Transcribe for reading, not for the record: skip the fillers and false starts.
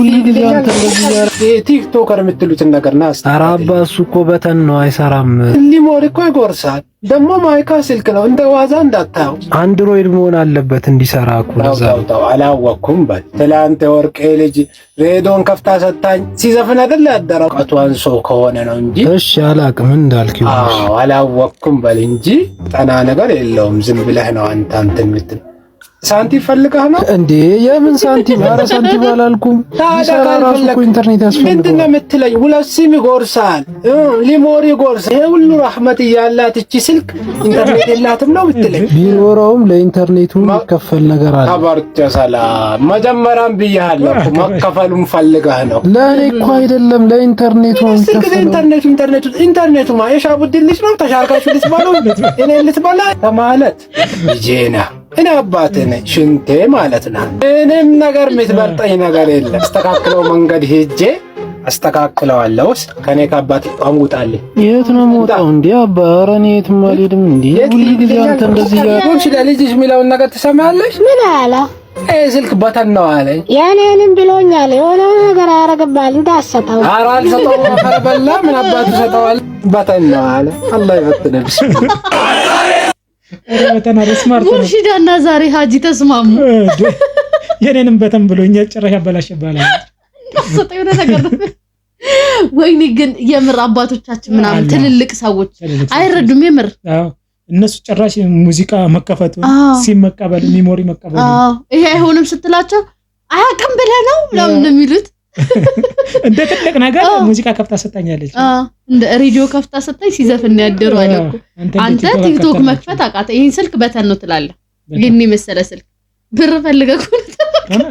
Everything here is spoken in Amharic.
ሁሉ ጊዜ አንተ እንደዚህ እያደረግህ። ይሄ TikToker የምትሉትን ነገር ና። ኧረ አባ፣ እሱ እኮ button ነው፣ አይሰራም። Memory እኮ ይጎርሳል። ደግሞ ማይካ ስልክ ነው፣ እንደ ዋዛ እንዳታየው። Android መሆን አለበት እንዲሰራ እኮ። ተው። ለዛ ተው ነው። ተው፣ አላወቅኩም በል። ትላንት የወርቄ ልጅ ሬዲዮን ከፍታ ሰታኝ ሲዘፍን አይደል ያደረው? እውቀቱ አንሶ ከሆነ ነው እንጂ። እሺ፣ አላቅም እንዳልክ ይሁን። አዎ፣ አላወቅኩም በል እንጂ ጠና ነገር የለውም። ዝም ብለህ ነው አንተ እንትን የምትል። ሳንቲም ፈልገህ ነው? እንዴ፣ የምን ሳንቲም? ኧረ ሳንቲም አላልኩም። ታዲያ ሊሰራ ራሱ እኮ ካልፈለክ ኢንተርኔት ምንድን ነው ያስፈልገዋል። የምትለኝ? ሁለት ሲም ይጎርሳል፣ memory ይጎርሳል። ይሄ ሁሉ ረህመት እያላት እቺ ስልክ ኢንተርኔት የላትም ነው የምትለኝ? ቢኖረውም ለኢንተርኔቱ የሚከፈል ነገር አለ። ከበርቸ ሰላም። መጀመሪያም ብያለሁ እኮ፣ መከፈሉን ፈልገህ ነው። ለእኔ እኮ አይደለም፣ ለኢንተርኔቱ ነው ስልክ የሚከፈለው። ኢንተርኔቱ ኢንተርኔቱ ኢንተርኔቱ ማ የሻቡዲን ልጅ ነው ተሻርካችሁ ልትበሉ፣ እኔ ልትበላ ከማለት ልጄ ነህ፣ እኔ አባትህ ነኝ፣ ሽንቴ ማለት ነው። ምንም ነገር የምትበልጠኝ ነገር የለም። አስተካክለው መንገድ ሄጄ አስተካክለዋለሁ። ከኔ ከአባት አምውጣልኝ። የት ነው የምወጣው? እንዴ አባ፣ ኧረ እኔ የትም አልሄድም። እንዴ፣ ሁሉ ጊዜ አንተ እንደዚህ እያደረግህ። ለልጅሽ የሚለውን ነገር ትሰማለሽ? ምን አለ? ይሄ ስልክ button ነው አለኝ። የኔንም ብሎኛል። የሆነ ነገር ያደርግብሃል፣ እንዳትሰጠው። ኧረ አልሰጠውም። አፈር በላ፣ ምን አባቱ ሰጠዋል? Button ነው አለ። አላህ ይበትንልሽ። ኧረ button አለ፣ smart ነው። ሙርሺዳና ዛሬ ሀጂ ተስማሙ። የኔንም button ብሎኛል። ጭራሽ አበላሸባል። እንዳትሰጠው የሆነ ነገር ነው። ወይኔ ግን የምር አባቶቻችን ምናምን አለ። ትልልቅ ሰዎች ትልልቅ ሰዎች አይረዱም። የምር። አዎ፣ እነሱ ጭራሽ ሙዚቃ መከፈቱ፣ ሲም መቀበሉ፣ memory መቀበሉ። አዎ፣ ይሄ አይሆንም ስትላቸው አያውቅም ብለህ ነው ምናምን ነው የሚሉት። እንደ ትልቅ ነገር ሙዚቃ ከፍታ ሰጣኛለች። አዎ፣ እንደ ሬዲዮ ከፍታ ሰጣኝ ሲዘፍን ያደሩ አለ እኮ። አንተ ቲክቶክ መክፈት አቃተ። ይሄን ስልክ button ነው ትላለህ። ይሄን የመሰለ ስልክ ብር ፈልገህ እኮ ነው።